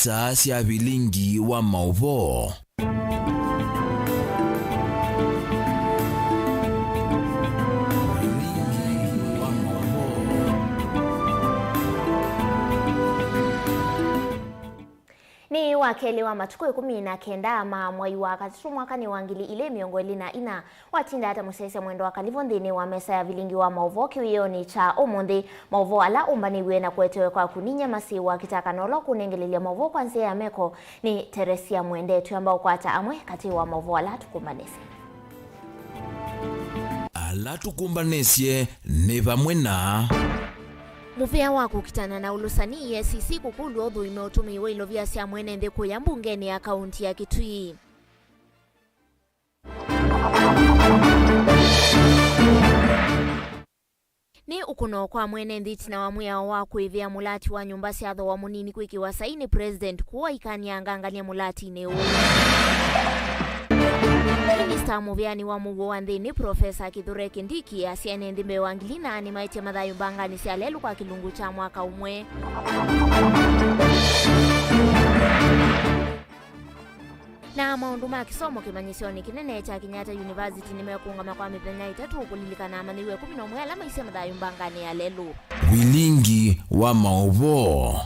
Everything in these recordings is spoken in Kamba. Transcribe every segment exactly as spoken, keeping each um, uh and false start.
Saa sya vilingi wa maũvoo. Vilingi wa maũvoo. Nĩ wa kelĩ wa matukũ ĩkũmi na kenda ma mwai wa katatũ mwakanĩ wa ngili ilĩ mĩongo ĩlĩ na ina, watinda ata mũsyaĩĩsya Mwendwa Kalivũ nthĩnĩ wa mesa ya vilingi wa maũvoo kĩwĩonĩ kya ũmũnthĩ. Maũvoo ala ũmbanĩw'e na kũetewe kwaku nĩ Nyamasi wa Kitaka na ũla ũkũnengelelya maũvoo kwa nzĩa ya meko nĩ Teresia Mwende. Twĩamba ũkwata amwe katĩ wa maũvoo ala tũkũmbanĩsye. Ala tũkũmbanĩsye nĩ vamwe na. Mũvĩa wa kũkitana na ũlũsani, E A C C, kũkũlw'a ũthũime ũtũmĩi wa ilovia sya mwene nthĩ kũya mbungenĩ ya kaunti ya Kitui. Nĩ ũkũno kwa mwene nthĩ ĩtina wa mwĩao wa kũĩvĩa mũlati wa nyũmba sya thooa mũnini kwĩkĩwa saini nĩ President kũu aikany'a ngangany'a mũlatinĩ ũũ. Minista mũvĩanĩ wa mũuo wa nthĩnĩ, Profesa Kithure Kindiki, asya ene nthĩ mbee wa ngili na nĩmaĩtye mathayũ mbanganĩ sya lelũ kwa kĩlungu kya mwaka ũmwe. Na maũndũ ma kĩsomo kĩmanyĩsyonĩ kĩnene kya Kenyatta University nĩmekũũngama kwa mĩthenya ĩtatũ kũlilikana amanyĩw'a ĩkũmi na ũmwe ala maisye mathayũ mbanganĩ ya lelũ. Vilingi wa maũvoo.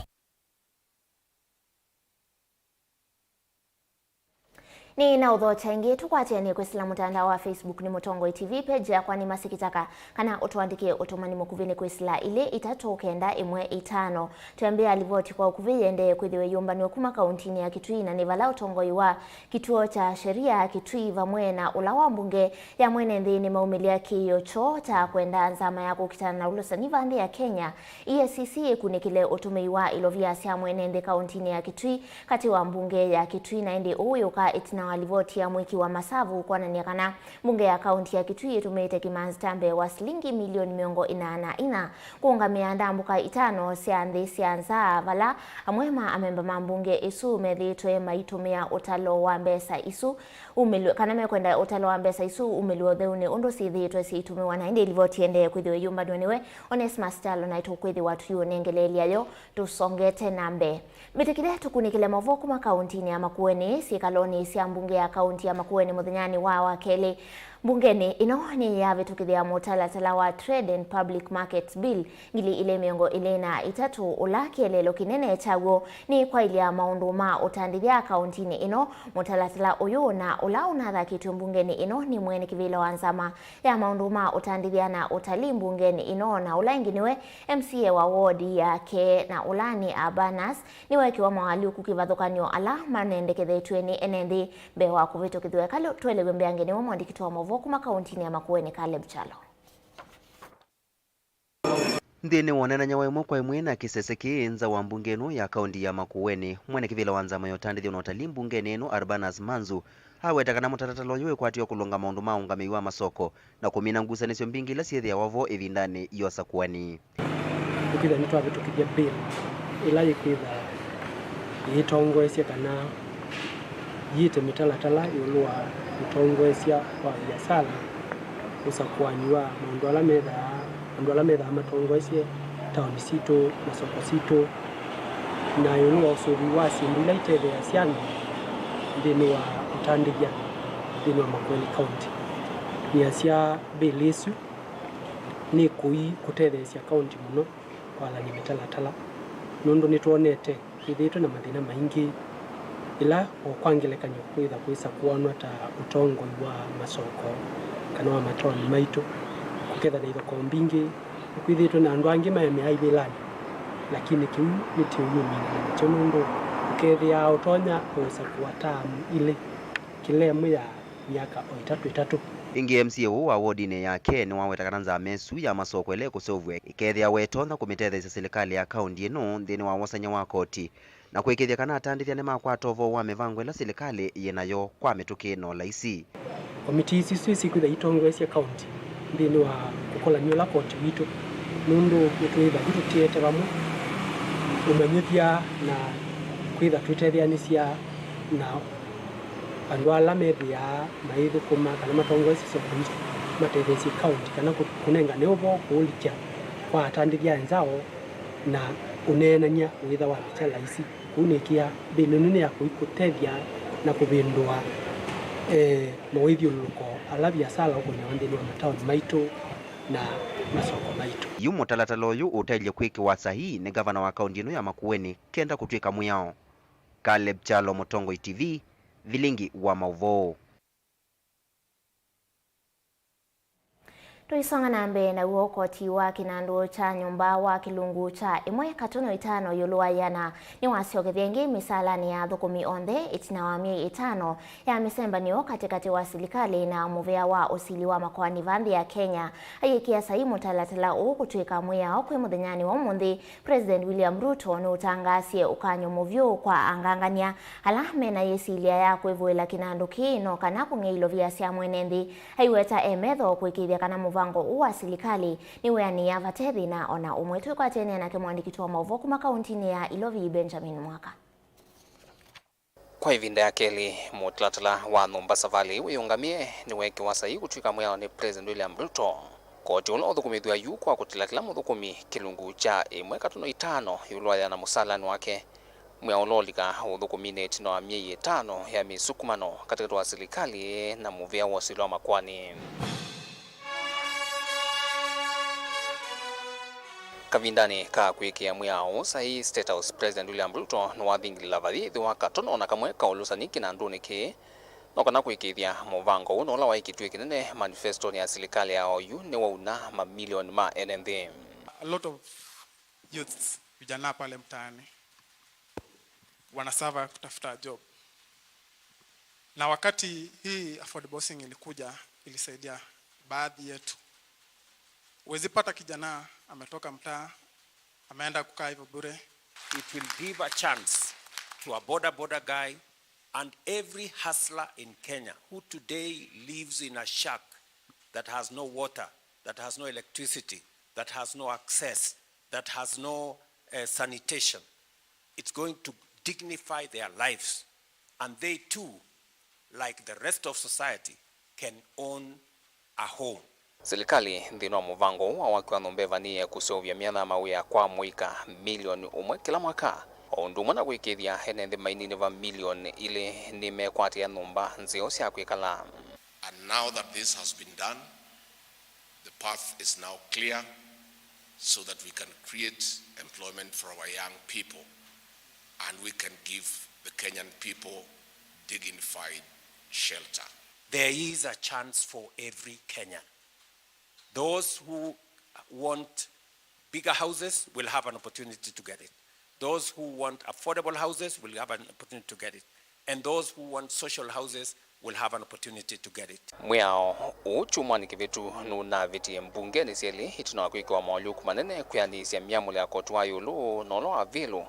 Nĩ na ũthokya ĩngĩ, tũkwatĩanĩe kwĩsĩla mũtandao wa Facebook nĩ Mũtongoi T V, page yakwa nĩ Mercy Kitaka, kana ũtũandĩkĩe ũtũmani mũkuvĩ nĩ kwĩsĩla ilĩ itatũ kenda ĩmwe itano. Twĩambĩa livoti kwa ũkuvĩ yĩendee kwĩthĩwa ĩyũmbanw'a kuma kauntinĩ ya Kitui, na nĩ vala ũtongoi wa kĩtuo kya sheria Kitui vamwe na ũla wa mbunge ya mwene nthĩ nĩmaumĩlya kĩĩo kyoo kya kwenda nzama ya kũkitana na ũlũsani va nthĩ ya Kenya, E A C C, ĩkunĩkĩle ũtũmĩi wa ilovia sya mwene nthĩ kauntinĩ ya Kitui katĩ wa mbunge ya Kitui, na ĩndĩ ũu wĩũka ĩtina wa livoti ya mwĩki wa masavu kwonany'a kana mbunge ya kaunti ya Kitui ĩtũmĩĩte kĩmanzi kya mbee wa silingi milioni mĩongo ĩna na ina kũũngamĩa ndambũka itano sya nthĩ sya nza, vala amwe ma amemba ma mbunge ĩsu methĩĩtwe maitũmĩa ũtalo wa mbesa isu umĩlw'e, kana mekwenda ũtalo wa mbesa isu umĩlw'e ũtheunĩ ũndũ syĩthĩĩtwe syĩitũmĩwa. Na ĩndĩ livoti ĩendee kwĩthĩwa ĩyũmbanw'a nĩwe Onesmus Kyalo, na tũkwĩthĩwa tũiũnengeleelya yo tũsongete na mbee. Mbĩtĩkĩle tũkunĩkĩle maũvoo kuma kauntinĩ ya Makueni, syĩkalonĩ sya mbunge ya kaunti ya Makueni mũthenyanĩ wa Wakelĩ. Mbungenĩ ĩno nĩyavĩtũkĩthya mũtalatala wa Trade and Public Markets Bill ngili ilĩ mĩongo ĩlĩ na itatũ, ũla kĩeleelo kĩnene kyaw'o nĩ kwaĩlya maũndũ ma ũtandĩthya kauntinĩ ĩno. Mũtalatala ũyũ na ũla ũnathakĩtw'e mbungenĩ ĩno nĩ mwene kĩvĩla wa nzama ya maũndũ ma ũtandĩthya na ũtalii mbungenĩ ĩno, na ũla ĩngĩ nĩwe M C A wa ward yake, na ũla nĩ Urbanus, nĩweekĩwa moalyũku kĩvathũkany'o ala manendekethetw'e nĩ ene nthĩ mbee wa kũvĩtũkĩthw'a. Eka twelew'e mbeange nĩwe mwandĩki witũ wa maũvoo kuma kauntinĩ ya Makueni, Caleb Kyalo. Nthĩnĩ wa ũneenany'a wa ĩmwe kwa ĩmwe na kĩsese kĩĩ nza wa mbunge ĩno ya kaunti ya Makueni, mwene kĩvĩla wa nzama ya ũtandĩthyo na ũtalii mbungenĩ ĩno, Urbanus Manzu, aweta kana mũtalatala ũyũ wĩkwatĩwe kũlũnga maũndũ ma ũngamĩi wa masoko na kũmina ngusanĩsyo mbingĩ ila syĩthĩawa vo ĩvindanĩ ya ũsakũani. Tũkwĩthĩa nĩtwavĩtũkĩthya bill ĩla yĩkwĩtha yĩtongoesya kana yĩte mĩtalatala ĩũlũ wa ũtongoesya wa viasala, ũsakũani wa maũndũ ala methaa, andũ ala methaa matongoesye taoni sitũ, masoko sitũ, na ĩũlũ wa ũsũvi wa syĩndũ ila itetheeasya andũ nthĩnĩ wa ũtandĩthya nthĩnĩ wa Makueni County. Nĩasya bill ĩsu nĩ kũi kũtetheesya kaunti mũno kwalany'a mĩtalatala, nũndũ nĩtwonete kwĩthĩĩtwe na mathĩna maingĩ, ĩla o kwa ngelekany'o kwĩtha kwĩsakũanwa ta ũtongoi wa masoko kana wa mataoni maitũ, kũkethwa na ithokoo mbingĩ, nĩkwĩthĩĩtwe na andũ angĩ maemea ivĩlanĩ, lakini kĩu nĩtĩũyũmina nakyo, nũndũ ũkethĩaa ũtonya kũsakũa taamu ilĩ kĩla ĩmwe ya myaka o ĩtatũ ĩtatũ. Ĩngĩ, M C A ũũ wa wodinĩ yake nĩwaweta kana nzama ĩsu ya masoko ĩla ĩkũseũvw'a ĩkethĩawa ĩtonya kũmĩtetheesya silikalĩ ya kaunti ĩno nthĩnĩ wa wosany'a wa koti na kũĩkĩĩthya kana atandĩthya nĩmakwata ũvoo wa mĩvango ĩla silikalĩ yĩ nayo kwa mĩtũkĩ na ũlaisi. Komitii isu syĩsĩ kwĩtha itongoesya kaunti nthĩnĩ wa ũkolany'a ũla koti witũ, nũndũ nĩtwĩtha yu tũtiete vamwe ũmanyĩthya na kwĩtha twĩtetheanĩsya na andũ ala methĩaa mayĩthũkũma kana matongoesye soko isu matetheesye kaunti kana kũ-, kũnengane ũvoo kũũlikya kwa atandĩthya enzao na ũneenany'a ũyĩtha wa mbicha laisi. Kũu nĩkĩa mbĩnĩ nene ya kũi kũtethya na kũvĩndũa, eh, mawĩthyũlũlũko ala viasala ũkũnĩawa nthĩnĩ wa mataoni maitũ na masoko maitũ. Yu mũtalatala ũyũ ũtaĩlye kwĩkĩwa saii nĩ ngavana wa kaũntĩ ĩno ya Makueni kenda kũtw'ĩka mwĩao. Caleb Kyalo, Mũtongoi T V, Vilingi wa Maũvoo. Tũisonga na mbee, naw'o koti wa kĩnandũ kya nyũmba wa kĩlungu kya ĩmwe katono itano ĩũlũ wa ĩana nĩwasyokethya ĩngĩ mĩsalanĩ ya athũkũmi onthe ĩtina wa myei ĩtano ya mĩsembanĩo katĩkatĩ wa silikalĩ na mũvĩa wa ũsili wa makoani va nthĩ ya Kenya. Ayĩkĩa saii mũtalatala ũũ kũtw'ĩka mwĩao kwĩ mũthenyanĩ wa ũmũnthĩ, President William Ruto nũtangaasie ũkany'o mũvyũ kwa angangany'a ala mena yĩsilya ya kwĩvũĩla kĩnandũ kĩĩ no kana kũng'ei ilovia sya mwene nthĩ. Aiweta e metho kũĩkĩĩthya kana mũvango ũũ wa silikalĩ nĩwĩanĩĩa vate thĩna o na ũmwe. Twĩkwatĩanĩa nake mũandĩki witũ wa maũvoo kuma kauntinĩ ya Ilovi, Benjamin Mwaka. Kwa ĩvinda ya kelĩ, mũtalatala wa nyũmba savalĩ wĩyũngamĩe nĩweekĩwa saii kũtw'ĩka mwĩao nĩ President William Ruto. Koti ũla ũthũkũmĩthw'a yu kwa kũtila kĩla mũthũkũmi kĩlungu kya ĩmwe katono itano ĩũlũ wa ĩana mũsalanĩ wake, mwĩao ũla ũlika ũthũkũminĩ ĩtina wa myei ĩtano ya mĩsukumano katĩkatĩ wa silikalĩ na mũvĩa wa ũsili wa makoani. Kavindanĩ ka kwĩkĩa mwĩao ũũ saii State House, President William Ruto nĩwathingilila vathi ĩthĩwa katono o na kamwe ka ũlũsani kĩnandũnĩ kĩĩ, no kana kũĩkĩĩthya mũvango ũũ na ũla waĩ kĩtuĩ kĩnene manifestonĩ ya silikalĩ ya oyu nĩwauna mamilioni ma ene nthĩ. A lot of youths, vijana pale mtaani, wanasava kutafuta job. Na wakati hii affordable housing ilikuja, ilisaidia baadhi yetu. Huwezi pata kijana ametoka mtaa, ameenda kukaa hivyo bure. It will give a chance to a boda boda guy and every hustler in Kenya who today lives in a shack that has no water, that has no electricity, that has no access, that has no, eh, sanitation. It's going to dignify their lives, and they too, like the rest of society, can own a home. Silikalĩ nthĩnĩ wa mũvango ũũ wa waki wa nyũmba ĩvanĩĩe kũseũvya myanya ya mawĩa kwa mũika milioni ũmwe kĩla mwaka, o ũndũ ũmwe na kũĩkĩĩthya ene nthĩ maininĩva milioni ilĩ nĩmekwatĩa nyũmba nzeo sya kwĩkala. And now that this has been done, the path is now clear so that we can create employment for our young people and we can give the Kenyan people dignified shelter. There is a chance for every Kenyan. Those who want bigger houses will have an opportunity to get it. Those who want affordable houses will have an opportunity to get it. And those who want social houses will have an opportunity to get it. Mwĩao ũũ kyumwanĩ kĩvĩtu nũnavĩtie mbungenĩ syelĩ ĩtina wa kwĩkĩwa moalyũku manene kwĩanĩĩsya myamũlo ya koti wa ĩũlũ na ũla wa vĩlũ,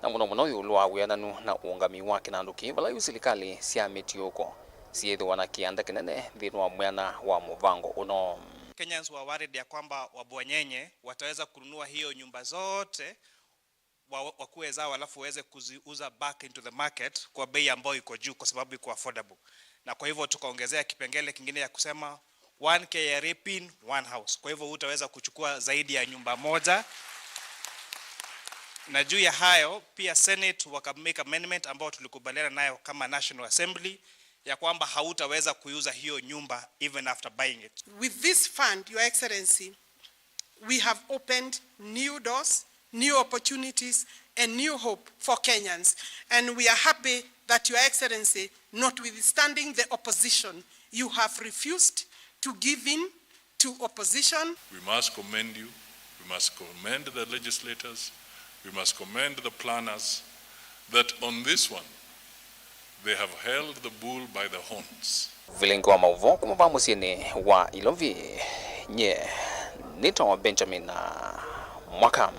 na mũno mũno ĩũlũ wa wĩananu na ũũngami wa kĩnandũ kĩĩ, vala yu silikalĩ sya mĩtiũko syĩthĩwa na kĩanda kĩnene nthĩnĩ wa mwĩana wa mũvango ũno. Kenyans were worried ya kwamba wabwanyenye wataweza kununua hiyo nyumba zote wa-, wakuwe zao, alafu waweze kuziuza back into the market kwa bei ambayo iko juu, kwa sababu iko affordable. Na kwa hivyo tukaongezea kipengele kingine ya kusema one K R A pin, one house. Kwa hivyo utaweza kuchukua zaidi ya nyumba moja. Na juu ya hayo, pia Senate waka make amendment ambayo tulikubaliana nayo kama National Assembly, ya kwamba hautaweza kuiuza hiyo nyumba even after buying it. With this fund, Your Excellency, we have opened new doors, new opportunities, and new hope for Kenyans. And we are happy that, Your Excellency, notwithstanding the opposition, you have refused to give in to opposition. We must commend you. We must commend the legislators. We must commend the planners that on this one, they have held the bull by the horns. Vilingi wa maũvoo kuma va mũsyĩnĩ wa Ilovi, nyie nĩtawa Benjamin Mwaka.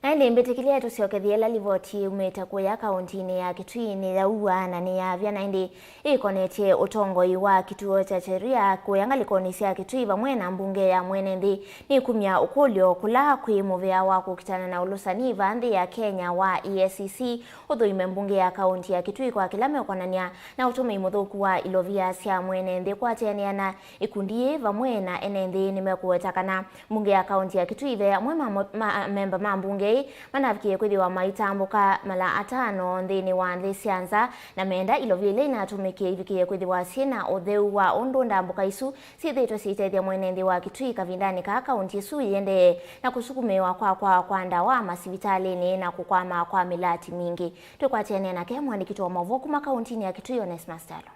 Na ĩndĩ mbĩtĩkĩlya tũsyokethye ĩla livoti yumĩte kũya kaũntinĩ ya Kitui nĩ yaua na nĩ yavya, na ĩndĩ ĩkonetye ũtongoi wa kĩtuo kya sheria kũya ngalĩkonĩ sya Kitui vamwe na mbunge ya mwene nthĩ nĩkumya ũkũlyo kũla kwĩ mũvea wa kũkitana na ũlũsani va nthĩ ya Kenya wa E A C C ũthũime mbunge ya kaũnti ya Kitui kwa kĩla meũkonany'a na ũtũmĩi mũthũku wa ilovia sya mwene nthĩ. Kwatĩanĩa na ikundi ii vamwe na ene nthĩ nĩmekũweta kana mbunge ya kaũnti ya Kitui ve amwe ma mo-, ma, memba ma mbunge ii manavikie kwĩthĩwa maitambũka mala atano nthĩnĩ wa nthĩ sya nza, na menda ilovia ila inatũmĩkie ivikĩe kwĩthĩwa syĩ na ũtheu wa ũndũ ndambũka isu syĩthĩĩtwe syĩtethya mwene nthĩ wa Kitui kavindanĩ kaa kaũnti ĩsu ĩendee na kũsukumĩĩwa kwa kwawa kwa ndawa masivitalĩnĩ na kũkwama kwa mĩlati mingĩ. Twĩkwatĩanĩa nake mũandĩki witũ wa maũvoo kuma kaũntinĩ ya Kitui, Onesmus Talo.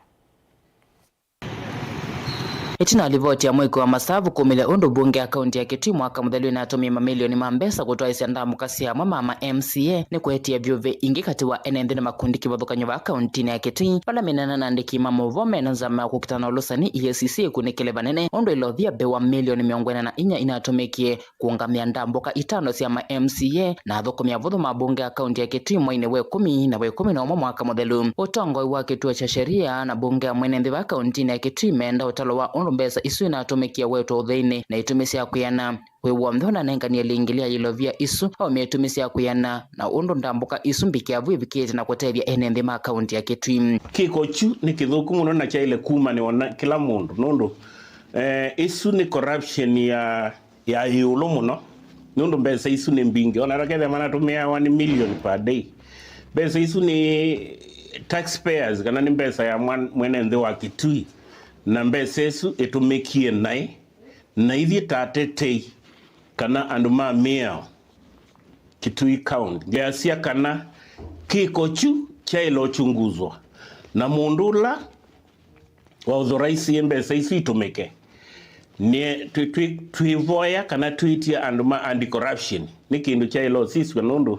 Ĩtina wa livoti ya mũĩkĩĩo wa masavu kumĩlya ũndũ mbunge ya kaũnti ya Kitui mwaka mũthelu ĩnatũmĩe mamilioni ma mbesa kũtwaĩsya ndambũka sya amwe ma ma M C A, nĩkwetie vyũvĩ ingĩ katĩ wa ene nthĩ na makundi kĩvathũkany'o vaa kaũntinĩ ya Kitui, vala mĩnene na andĩki ma maũvoo mena nzama ya kũkitana na ũlũsani E A C C ĩkunĩkĩle vanene ũndũ ilovia mbee wa milioni mĩongo ĩna na inya inatũmĩkie kũũngamĩa ndambũka itano sya ma M C A na athũkũmi avũthũ ma mbunge ya kaũnti ya Kitui mweinĩ wa ĩkũmi na wa ĩkũmi na ũmwe mwaka mũthelu. Ũtongoi wa kĩtuo kya sheria na mbunge ya mwene nthĩ vaa kaũntinĩ ya Kitui meenda ũtalo wa ũndũ mbesa isu inatũmĩkie wetwa ũtheinĩ na itumi sya kwĩana. Wĩ w'onthe ũnanenganie lingili ya ilovia isu aumie itumi sya kwĩana na ũndũ ndambũka isu mbikĩavu ivikĩte na kũtethya ene nthĩ ma kaũnti ya Kitui. Kĩko kyu nĩ kĩthũku mũno na kyaĩle kumanĩwa na kĩla mũndũ, nũndũ, eh, ĩsu nĩ corruption ya ya ĩũlũ mũno, nũndũ mbesa isu nĩ mbingĩ. Ona ata kethĩa manatũmĩaa one million per day, mbesa isu nĩ taxpayers, kana nĩ mbesa ya mwan-, mwene nthĩ wa Kitui, na mbesa isu ĩtũmĩkie naĩ, na ithyĩ ta atetei kana andũ ma mĩao Kitui County, ngeasya kana kĩko kyu kyaĩle ũchunguzwa, na mũndũ ũla wa authorize mbesa isu itũmĩke. Nĩ, twĩ, twĩ, twĩvoya kana twĩtye andũ ma anti-corruption nĩ kĩndũ kyaĩle ũsisw'a, nũndũ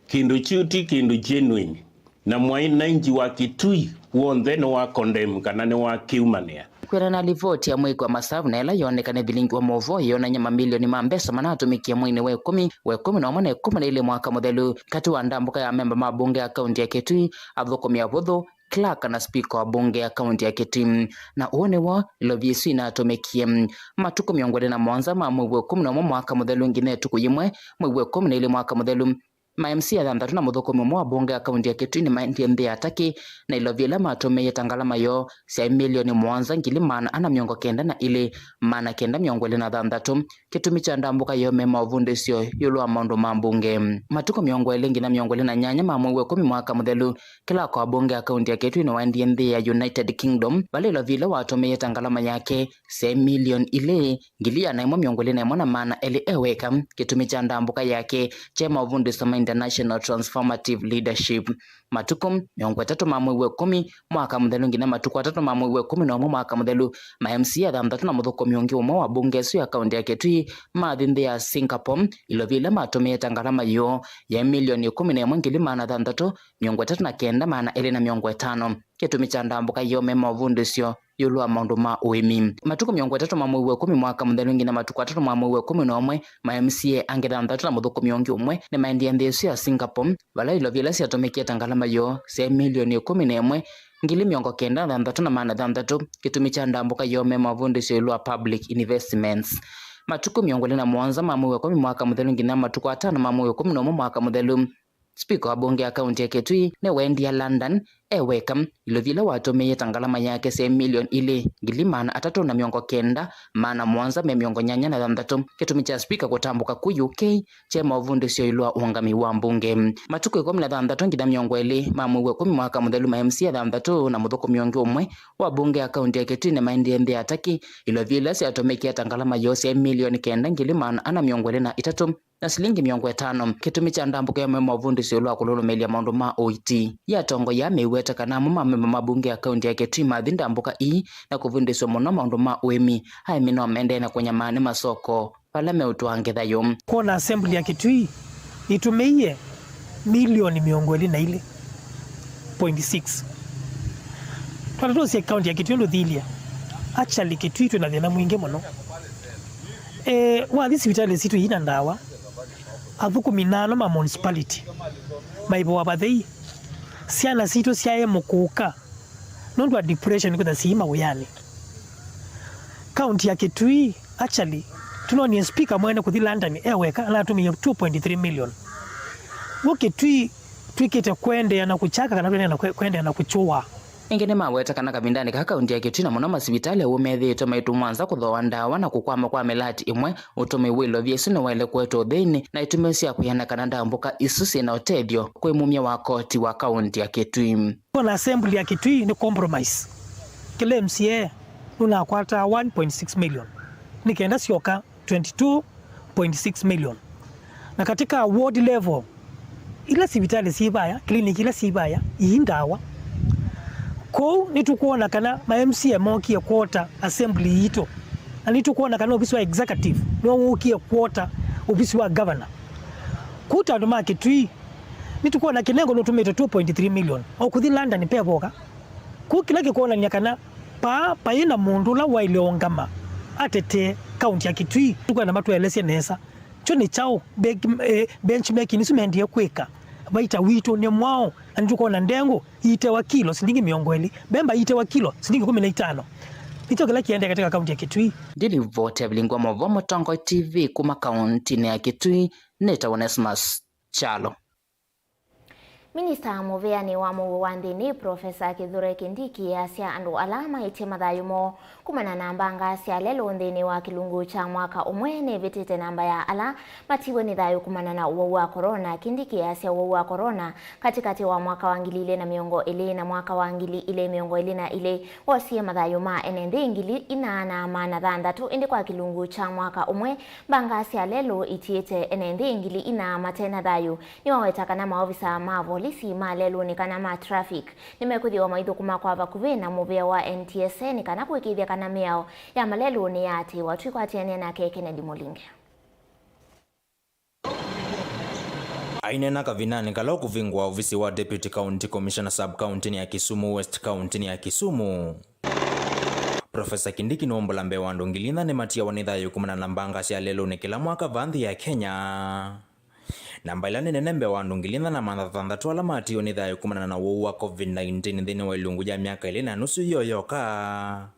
kĩndũ kyu ti kĩndũ genuine, na mwananchi wa Kitui w'onthe nĩwa condemn kana nĩwa kĩumanĩa. Kwĩanana na livoti ya mũĩkĩĩo wa masavu na ĩla yoonekane vilingi wa maũvoo, yĩonany'a mamilioni ma mbesa manatũmĩkie mweinĩ wa ĩkũmi, wa ĩkũmi na ũmwe na ĩkũmi na ilĩ mwaka mũthelu, katĩ wa ndambũka ya amemba ma mbunge ya kaũnti ya Kitui, athũkũmi avũthũ, clerk na speaker wa mbunge ya kaũnti ya Kitui. Na ũũ nĩw'o ilovia isu inatũmĩkie. Matukũ mĩongo ĩlĩ na mũonza ma mwei wa ĩkũmi na ũmwe mwaka mũthelu nginya ĩtukũ yĩmwe mwei wa ĩkũmi na ilĩ mwaka mũthelu, ma M C A thanthatũ na mũthũkũmi ũmwe wa mbunge ya kaũnti ya Kitui nĩmaendie nthĩ ya Turkey na ilovia ila matũmĩie ta ngalama yoo syaĩ milioni mũonza ngili maana ana mĩongo kenda na ilĩ maana kenda mĩongo ĩlĩ na thanthatũ. Kĩtumi kya ndambũka yoo me maũvundĩsyo ĩũlũ wa maũndũ ma mbunge. Matukũ mĩongo ĩlĩ nginya mĩongo ĩlĩ na nyanya ma mwei wa ĩkũmi mwaka mũthelu, clerk wa mbunge ya kaũnti ya Kitui nĩwaendie nthĩ ya United Kingdom, vala ilovia ila watũmĩie ta ngalama yake syaĩ milioni ilĩ ngili ĩana ĩmwe mĩongo ĩlĩ na ĩmwe na maana elĩ e weka. Kĩtumi kya ndambũka yake kyaĩ maũvundĩsyo ma International Transformative Leadership. Matukũ mĩongo ĩtatũ ma mwei wa ĩkũmi mwaka mũthelu nginya matukũ atatũ ma mwei wa ĩkũmi na ũmwe mwaka mũthelu, ma M C A thanthatũ na mũthũkũmi ũngĩ ũmwe wa mbunge ĩsu ya kaũnti ya Kitui mathi nthĩ ya Singapore, ilovia ila matũmĩie ta ngalama yoo yaĩ milioni ĩkũmi na ĩmwe ngili maana thanthatũ mĩongo ĩtatũ na kenda maana elĩ na mĩongo ĩtano. Kĩtumi kya ndambũka yoo me maũvundĩsyo ĩũlũ wa maũndũ ma ũĩmi. Matukũ mĩongo ĩtatũ ma mwei wa ĩkũmi mwaka mũthelu nginya matukũ atatũ ma mwei wa ĩkũmi na ũmwe, ma M C A angĩ thanthatũ na mũthũkũmi ũngĩ ũmwe nĩmaendie nthĩ ĩsu ya Singapore, vala ilovia ila syatũmĩkie ta ngalama yoo syaĩ milioni ĩkũmi na ĩmwe ngili mĩongo kenda na thanthatũ na maana thanthatũ. Kĩtumi kya ndambũka yoo me maũvundĩsyo ĩũlũ wa public investments. Matukũ mĩongo ĩlĩ na mũonza ma mwei wa ĩkũmi mwaka mũthelu nginya matukũ atano ma mwei wa ĩkũmi na ũmwe mwaka mũthelu, speaker wa mbunge ya kaũnti ya Kitui nĩwaendie London e weka, ilovia ila watũmĩie ta ngalama yake syaĩ milioni ilĩ ngili maana atatũ na mĩongo kenda maana mũonza me mĩongo nyanya na thanthatũ. Kĩtumi kya speaker kũtambũka ku U K kyaĩ maũvundĩsyo ĩũlũ wa ũũngami wa mbunge. Matukũ ĩkũmi na thanthatũ nginya mĩongo ĩlĩ ma mwei wa ĩkũmi mwaka mũthelu, ma M C A thanthatũ na mũthũkũmi ũngĩ ũmwe wa mbunge ya kaũnti ya Kitui nĩmaendie nthĩ ya Turkey, ilovia ila syatũmĩkie ta ngalama yoo syaĩ milioni kenda ngili maana ana mĩongo ĩlĩ na itatũ na silingi mĩongo ĩtano. Kĩtumi kya ndambũka ĩyo me maũvundĩsyo ĩũlũ wa kũlũlũmĩĩlya maũndũ ma ũiiti. Yatongoi aa meiweta kana amwe ma amemba ma mbunge ya kaũnti ya Kitui mathi ndambũka ii na kũvundĩswa mũno maũndũ ma ũĩmi, aĩmi no maendee na kũnyamaa nĩ masoko vala meũtwaa ngetha yoo. Kwona assembly ya Kitui ĩtũmĩie milioni mĩongo ĩlĩ na ilĩ point six. Twatũtũsya kaũnti ya Kitui ndũthilye. Actually, Kitui twĩ na thĩna mwingĩ mũno. Eh, wathi sivitalĩ sitũ ina ndawa, Athũkũmi nano ma municipality maĩvũwa vathei. Syana sitũ syaĩ mũkũka nũndũ wa depression kwĩtha sii mawĩanĩ. Kaunti ya Kitui, actually, tũnonie speaker mwene kũthi London e weka anatũmĩie two point three million. W'o Kitui twĩkĩte kũendeea na kũkyaka kana tũendeea na kwe-, kũendeea na kũkyũa. Ĩngĩ nĩmaweta kana kavindanĩ kaa kaunti ya Kitui na mũno masivitalĩ aũũ methĩĩtwe maitũmwa nza kũthooa ndawa na kũkwama kwa mĩlati ĩmwe, ũtũmĩi wa ilovia isu nĩwaĩle kũetwa ũtheinĩ na itumi sya kwĩana kana ndambũka isu syĩ na ũtethyo kwĩ mumya wa koti wa kaunti ya Kitui. Ona assembly ya Kitui nĩ compromise. Kĩla M C A nũnakwataa one point six million nĩ kenda syoka twenty-two point six million. Na katika ward level, ila sivitalĩ syĩ vaya, clinic ila syĩ vaya, ii ndawa. Kwoou nĩtũkwona kana ma M C A mokie quarter assembly yitũ, na nĩtũkwona kana ovisi wa executive nĩw'o wũkie quarter ovisi wa governor. Kwoou ta andũ ma Kitui, nĩtũkwona Kinengo nũtũmĩte two point three million o kũthi London pevoka. Kwoou kĩla kĩkwonany'a kana paa paĩ na mũndũ ũla waĩle ũngama atetee kaunti ya Kitui, tũkwenda matũelesye nesa kyo nĩ kyaũ be-, eh, benchmarking isu mendie kwĩka. Vaita witũ nĩ mwaũ, na nĩtũkwona ndengũ iitewa kilo silingi mĩongo ĩlĩ, mbemba iitewa kilo silingi kũmi na itano. Nĩkyo kĩla kĩendee katika kaunti ya Kitui. Ndilivoti ya Vilingwa Movo, Mũtongoi T V, kuma kauntinĩ ya Kitui, nĩtawa Onesmus Kyalo. Minista mũvĩanĩ wa mũuo wa nthĩnĩ, Profesa Kithure Kindiki easya andũ ala maĩtye mathayũ moo kumana na mbanga sya lelũ nthĩnĩ wa kĩlungu kya mwaka ũmwe nĩvĩtĩte namba ya ala matiwe nĩ thayũ kumana na ũwau wa corona. Kindiki easya ũwau wa corona katĩkatĩ wa mwaka wa ngili ilĩ na mĩongo ĩlĩ na mwaka wa ngili ilĩ mĩongo ĩlĩ na ilĩ wosie mathayũ ma ene nthĩ ngili ina na maana thanthatũ, ĩndĩ kwa kĩlungu kya mwaka ũmwe mbanga sya lelũ itiĩte ene nthĩ ngili ina mate na thayũ. Nĩwaweta kana maovisa ma volisi ma lelũnĩ kana ma traffic nĩmekwĩthĩwa maithũkũma kwa vakuvĩ na mũvĩa wa N T S A nĩ kana kũĩkĩĩthya kana mĩao ya malelũ nĩyaatĩĩwa. Twĩkwatĩanĩa nake Kennedy Mũlinge. Aineena kavindanĩ kala ũkũvingũa ovisi wa Deputy County Commissioner sub-county-nĩ ya Kisumu West, county-nĩ ya Kisumu, Profesa Kindiki nũmbũla mbee wa andũ ngili inya nĩmatiawa nĩ thayũ kumana na mbanga sya lelũnĩ kĩla mwaka vaa nthĩ ya Kenya. Namba ĩla nĩ nene mbee wa andũ ngili inya na maana thanthatũ ala matiiwe nĩ thayũ kumana na ũwau wa covid nineteen nthĩnĩ wa ilungu ya myaka ĩlĩ na nusu ĩyo yoka.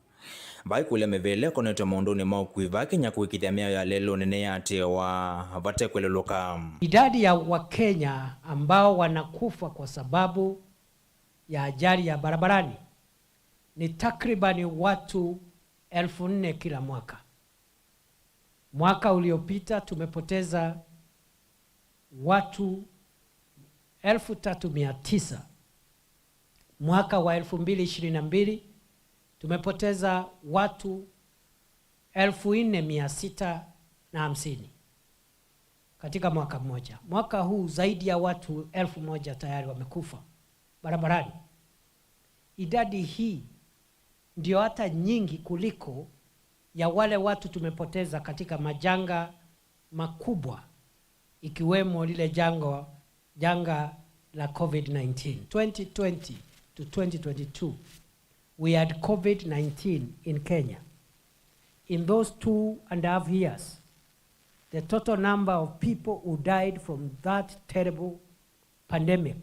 Vaikũlya mĩvĩla ĩkonetwe maũndũnĩ ma ũkui vaa Kenya kũĩkĩĩthya mĩao ya lelũnĩ nĩyaatĩĩwa vate kwĩlũlũka. Idadi ya Wakenya ambao wanakufa kwa sababu ya ajali ya barabarani ni takribani watu elfu nne kila mwaka. Mwaka uliopita tumepoteza watu elfu tatu mia tisa. Mwaka wa elfu mbili ishirini na mbili tumepoteza watu elfu nne mia sita na hamsini katika mwaka mmoja. Mwaka huu zaidi ya watu elfu moja tayari wamekufa barabarani. Idadi hii ndio hata nyingi kuliko ya wale watu tumepoteza katika majanga makubwa, ikiwemo lile jango-, janga la covid nineteen. Twenty twenty to twenty twenty-two, we had covid nineteen in Kenya. In those two and a half years, the total number of people who died from that terrible pandemic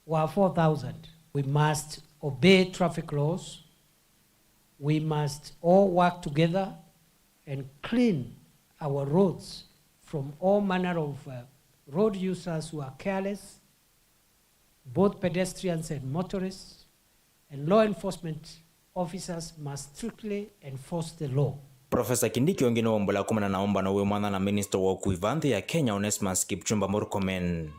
were four thousand. We must obey traffic laws. We must all work together and clean our roads from all manner of, uh, road users who are careless, both pedestrians and motorists, and law enforcement officers must strictly enforce the law. Profesa Kindiki ũngĩ nĩwaumbũla kumana na ũmbano wĩ mwanya na minista wa ũkui vaa nthĩ ya Kenya, Onesmus Kipchumba Murkomen.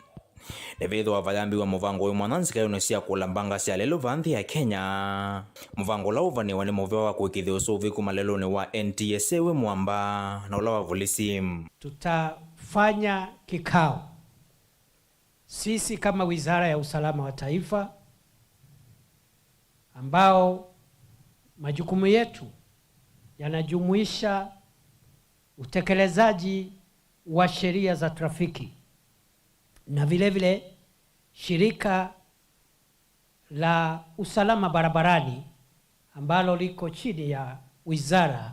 Nĩvĩthĩwa vayambĩwa mũvango wĩ mwanya nzikaĩonĩ sya kũla mbanga sya lelũ vaa nthĩ ya Kenya, mũvango ũla ũvanĩwa nĩ mũvea wa kũĩkĩĩthya ũsũvĩku malelũnĩ wa N T S A wĩ mwamba na ũla wa volisi. Tutafanya kikao sisi kama Wizara ya Usalama wa Taifa, ambao majukumu yetu yanajumuisha utekelezaji wa sheria za trafiki na vile vile shirika la usalama barabarani ambalo liko chini ya Wizara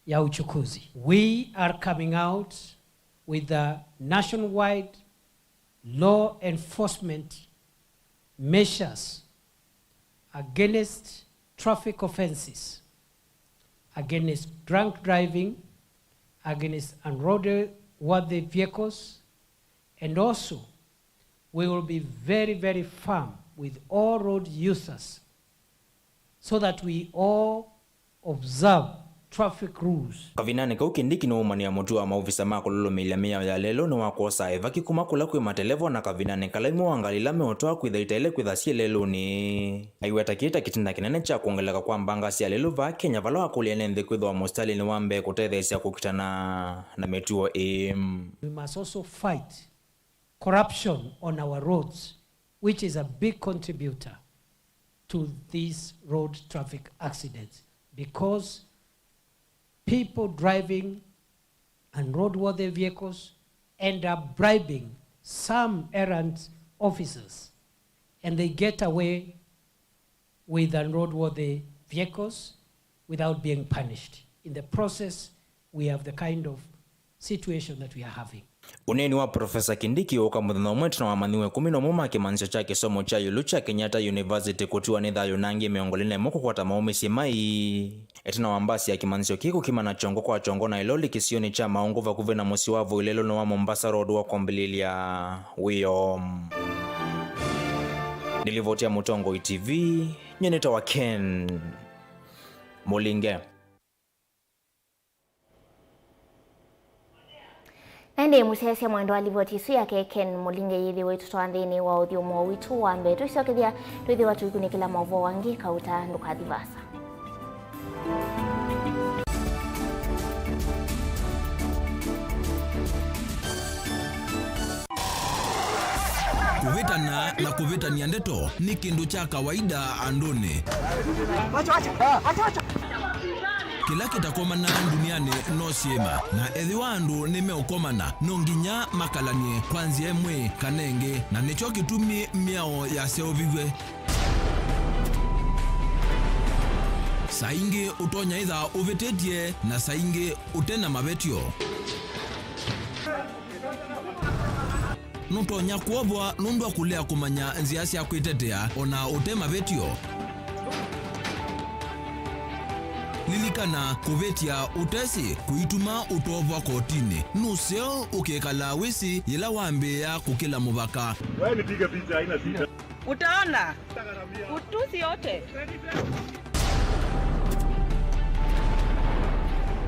ya Uchukuzi. We are coming out with the nationwide law enforcement measures against traffic offenses, against drunk driving, against unroadworthy vehicles, and also we will be very, very firm with all road users so that we all observe traffic rules. Kavindanĩ kau, Kindiki nĩwaumanĩa mũtuo wa maovisa ma kũlũlũmĩĩlya mĩao ya lelũ nĩ wa kwosa ĩvaki kuma kũla kwĩ mateleva, na kavindanĩ kala imwe wa ngalĩ ila meũtwawa kwĩtha itaĩle kwĩtha syĩ lelũnĩ. Aiweta kĩĩ ta kĩtina kĩnene kya kwongeleka kwa mbanga sya lelũ vaa Kenya, vala wakũlya ene nthĩ kwĩthĩwa mũsitalĩnĩ wa mbee kũtetheesya kũkitana na mĩtuo ĩĩ. We must also fight corruption on our roads, which is a big contributor to these road traffic accidents, because people driving unroadworthy vehicles end up bribing some errant officers, and they get away with unroadworthy vehicles without being punished. In the process, we have the kind of situation that we are having. Ũneeni wa Profesa Kindiki ũka mũthenya ũmwe ĩtina wa amanyĩw'a ĩkũmi na ũmwe ma kĩmanyĩsyo kya kĩsomo kya ĩũlũ kya Kenyatta University kũtiwa nĩ thayũ na angĩ mĩongo ĩlĩ na ĩmwe kũkwata maũmĩsye mai. Ĩtina wa mbasi ya kĩmanyĩsyo kĩĩ kũkimana kyongo kwa kyongo na ĩloli kĩsionĩ kya Maũngũ vakuvĩ na mũsyĩ wa voi lelũnĩ wa Mombasa Road wa kwambĩlĩlya wĩoo. Nĩ livoti ya Mũtongoi T V, nyie nĩtawa Ken Mũlinge. Na ĩndĩ mũsyaĩĩsya mwendwa, livoti ĩsu yake Ken Mũlinge yĩthĩwe ĩtũtwaa nthĩnĩ wa ũthyũmũo witũ wa mbee. Twĩsyokethya twĩthĩwa tũikunĩkĩla maũvoo angĩ, kauta ndũkathi vaasa. Kũvĩtana na kũvĩtany'a ndeto nĩ kĩndũ kya kawaida andũnĩ. Kĩla kĩtakomanaa ndunianĩ no syĩma, na ethĩwa andũ nĩmeũkomana, no nginya makalany'e kwa nzĩa ĩmwe kana ĩngĩ, na nĩkyo kĩtumi mĩao yaseũviw'e. Saa ingĩ ũtonya ĩtha ũvĩtĩtye, na saa ingĩ ũte na mavetyo. Nũtonya kwovwa nũndũ wa kũlea kũmanya nzĩa sya kwĩtetea o na ũte mavetyo. Lilikana, kũvĩtya ũtesĩ kũituma ũtovwa kotinĩ. Nũseo ũkĩkalaa wĩsĩ yĩla wambĩĩa kũkĩla mũvaka. Wewe nipige picha, haina shida. Utaona utusi yote.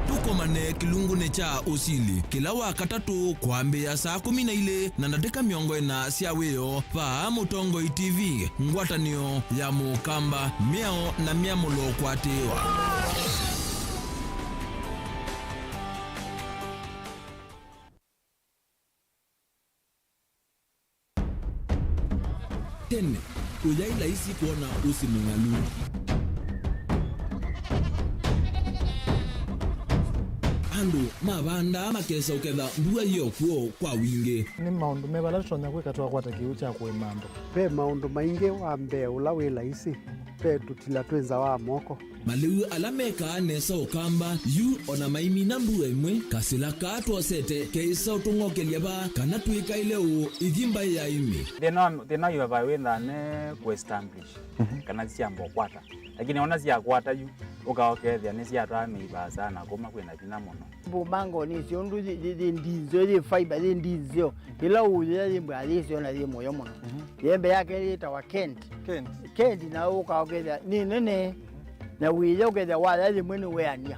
Tũkomane kĩlungunĩ kya ũsili kĩla wa katatũ kwambĩĩa saa kũmi na ilĩ na ndatĩka mĩongo ĩna sya wĩoo vaa Mũtongoi T V, ngwatanĩo ya Mũkamba, mĩao na myamũlo kwatĩĩwa. Tene, kũyaĩ laisi kwona ũsĩ mũng'alu. Andũ mavandaa makesa ũketha mbua yĩ o kw'o kwa wingĩ. Nĩ maũndũ meva ala tũtonya kwĩka twakwata kĩw'ũ kya kũĩma andũ? Ve maũndũ maingĩ. Wa mbee ũla wĩ laisi, ve tũtila twĩ nza wa moko. Malĩu ala mekaa nesa Ũkamba yu o na maimina mbua ĩmwe, kasĩla kaa twosete keĩsa ũtũng'okelya vaa kana twĩkaĩle ũũ ithi mbaĩ ya ĩmĩ. Thĩna wa, thĩna wa vaa wĩthaa ne kũ establish, mhm, kana syamba ũkwata. Lakini ona syakwata yu, ũka ũkethĩa nĩsyatwaa mĩi vaasa na kũma kwĩna vinya mũno. Mbũmango nĩsyo ũndũ yĩ, yĩ, yĩ ndinzeo, yĩ fiber, yĩ ndinzeo. Ĩla ũũyĩa yĩ mbaa yĩsyo na yĩ mũyo mũno. Mhm. Yembe yake yĩtawa Kent. Kent. Kent na ũka ũkethĩa nĩ nene, na wĩya ũkethĩa waya yĩmwe nĩweanĩa. Mhm.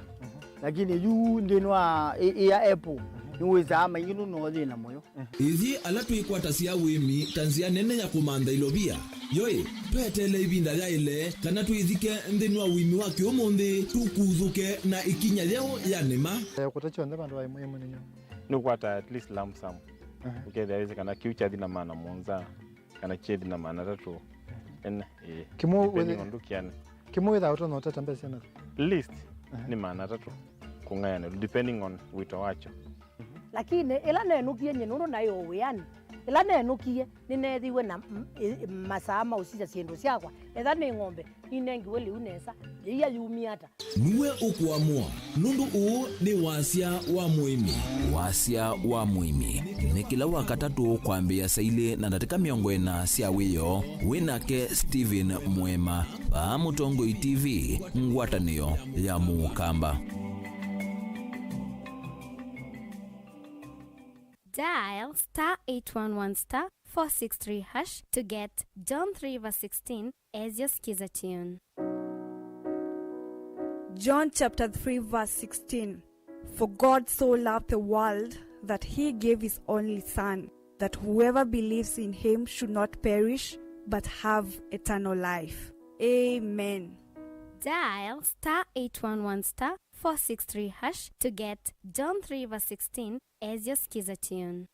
Lakini yu nthĩnĩ wa ĩ-, ĩya apple, mhm, nĩwĩsaa maingĩ nũndũ no yĩ na mũyo. Ithyĩ ala twĩkwatasya ũĩmi ta nzĩa nene ya kũmantha ilovia, yoĩ, tweteele ĩvinda yaĩle kana twĩthike nthĩnĩ wa ũĩmi wa kĩũmũnthĩ, tũkuthũke na ĩkinya yeũ ya nĩma. Eh, kũta kyonthe vandũ va ĩmwe ĩmwe nĩ nyũmũ. Nĩũkwata at least lump sum. Aha. Ũkethĩa wĩsĩ kana kĩu kyathi na maana mũonza, kana kyethi na maana atatũ. Ene, ĩĩ. Kĩmwe depending wĩthĩ-, on ndũkĩane. Kĩmwe wĩthaa ũtonya ũteta mbesa syana? Least, aha, nĩ maana atatũ kũng'ayanĩlwa, depending on wĩto wakyo. Lakini ĩla nenũkie nyie nũndũ naĩ o wĩanĩ, Ĩla nenũkie, nĩneethĩiwe na m-, ĩ-, masaa ma ũsisya syĩndũ syakwa. Etha nĩ ng'ombe, ninengiwe lĩu nesa, yĩia yumie ata? Nue ũkũamũa, nũndũ ũũ nĩ Wasya wa Mũĩmi. Wasya wa Mũĩmi nĩ kĩla Wakatatũ kwambĩĩa saa ilĩ na ndatĩka mĩongo ĩna sya wĩoo, wĩ nake Stephen Mũema, vaa Mũtongoi T V, ngwatanĩo ya Mũkamba. Dial star eight one one star four six three hash to get John three verse sixteen as your skiza tune. John chapter three verse sixteen. For God so loved the world that he gave his only Son, that whoever believes in him should not perish but have eternal life. Amen. Dial star eight one one star four six three hash to get John three verse sixteen as your skiza tune.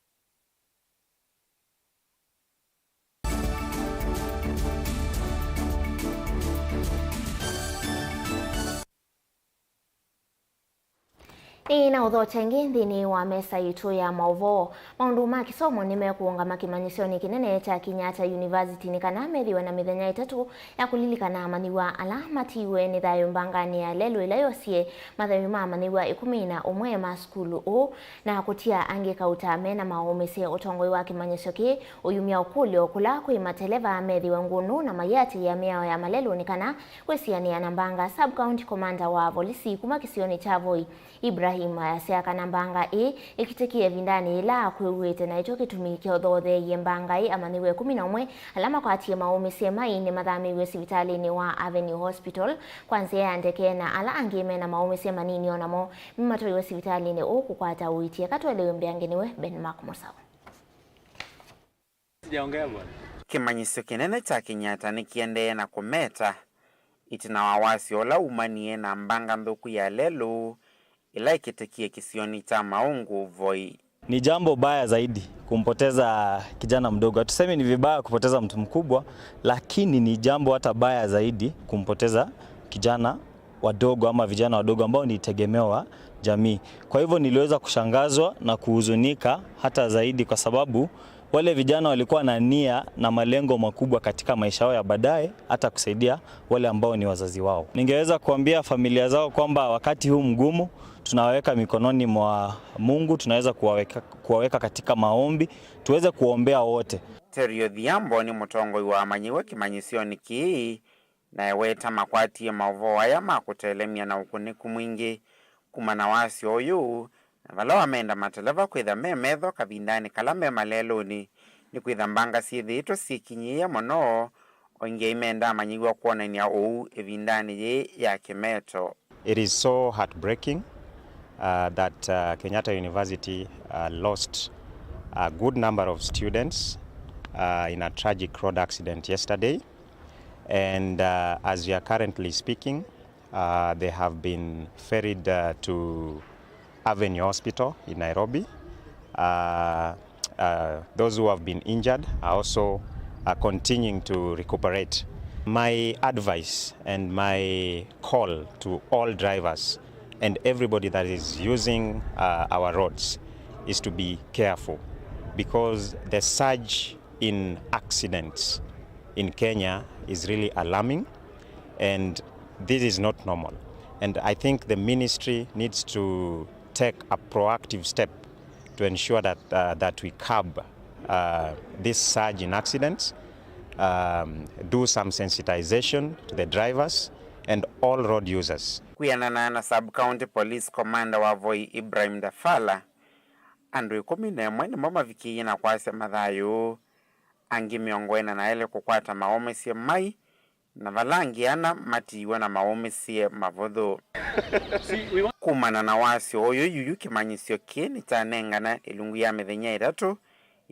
Nĩ na ũthokya ĩngĩ nthĩnĩ wa mesa yitũ ya maũvoo. Maũndũ ma kĩsomo nĩmekũũngama kĩmanyĩsyonĩ kĩnene kya Kenyatta University nĩ kana methĩwe na mĩthenya ĩtatũ ya kũlilikana amanyĩw'a ala matiiwe nĩ thayũ mbanganĩ ya lelũ ĩla yosie mathayũ ma amanyĩw'a ĩkũmi na ũmwe ma sukulu ũũ, na kũtia angĩ kauta me na maũmĩsye. Ũtongoi wa kĩmanyĩsyo kĩĩ ũyumya ũkũlyo kũla kwĩ mateleva methĩwe ngũnũ na mayĩatĩĩa mĩao ya malelũ nĩ kana kwĩsianĩa na mbanga. Sub County Commander wa volisi kuma kĩsionĩ kya Voi, Ibrahim, ayasya kana mbanga ĩĩ ĩkitĩkie ĩvindanĩ yĩla akw'ĩw'ĩte, na ĩkyo kĩtumi kĩothootheeie mbanga ĩĩ. Amanyĩw'a ĩkũmi na ũmwe ala makwatie maũmĩsye mai nĩmathamĩiw'e sivitalĩnĩ wa Avenue Hospital kwa nzĩa ya ndeke, na ala angĩ me na maũmĩsye manini o namo nĩmatwaiwe sivitalĩnĩ ũũ kũkwata ũiiti. Eka tũelewe mbeange nĩwe Ben Mark Mũsaũ. Sijaongea bwana. Kĩmanyĩsyo kĩnene kya Kenyatta nĩkĩendee na kũmeta ĩtina wa wasyo ũla umanie na mbanga nthũku ya lelũ ĩla ĩkĩtĩkie kĩsionĩ kya Maungu Voi. Ni jambo baya zaidi kumpoteza kijana mdogo. Hatusemi ni vibaya kupoteza mtu mkubwa, lakini ni jambo hata baya zaidi kumpoteza kijana wadogo ama vijana wadogo ambao ni tegemeo wa jamii. Kwa hivyo niliweza kushangazwa na kuhuzunika hata zaidi, kwa sababu wale vijana walikuwa na nia na malengo makubwa katika maisha yao ya baadaye, hata kusaidia wale ambao ni wazazi wao. Ningeweza kuambia familia zao kwamba wakati huu mgumu, tunawaweka mikononi mwa Mungu, tunaweza kuwaweka, kuwaweka katika maombi, tuweze kuombea wote. Terry Odhiambo nĩ mũtongoi wa amanyĩw'a kĩmanyĩsyonĩ kĩĩ, na eweta makwatie maũvoo aya ma kũtelemya na ũkunĩku mwingĩ kuma na wasyo ũyũ, na vala wamenda mateleva kwĩtha me metho kavindanĩ kala me malelũnĩ, nĩ kwĩtha mbanga syĩthĩĩtwe syĩkinyĩĩe mũno, o ingĩ aimenda amanyĩw'a kwonany'a ũu ĩvindanĩ yĩĩ ya kĩmeto. It is so heartbreaking, uh, that, uh, Kenyatta University, uh, lost a good number of students, uh, in a tragic road accident yesterday. And, uh, as we are currently speaking, uh, they have been ferried, uh, to Avenue Hospital in Nairobi. Uh, uh, those who have been injured are also, uh, continuing to recuperate. My advice and my call to all drivers and everybody that is using, uh, our roads is to be careful, because the surge in accidents in Kenya is really alarming, and this is not normal. And I think the ministry needs to take a proactive step to ensure that, uh, that we curb, uh, this surge in accidents, um, do some sensitization to the drivers and all road users. Kwĩanana na Sub-County Police Commander wa Voi, Ibrahim Dafala, andũ ĩkũmi na ĩmwe nĩmo mavikĩie na kwasya mathayũ, angĩ mĩongo ĩna na elĩ kũkwata maũmĩsye mai, na vala angĩ ana matiiwe na maũmĩsye mavũthũ. Kumana na wasyo ũyũ, yuyu kĩmanyĩsyo kĩĩ nĩkyanengana ĩlungu ya mĩthenya ĩtatũ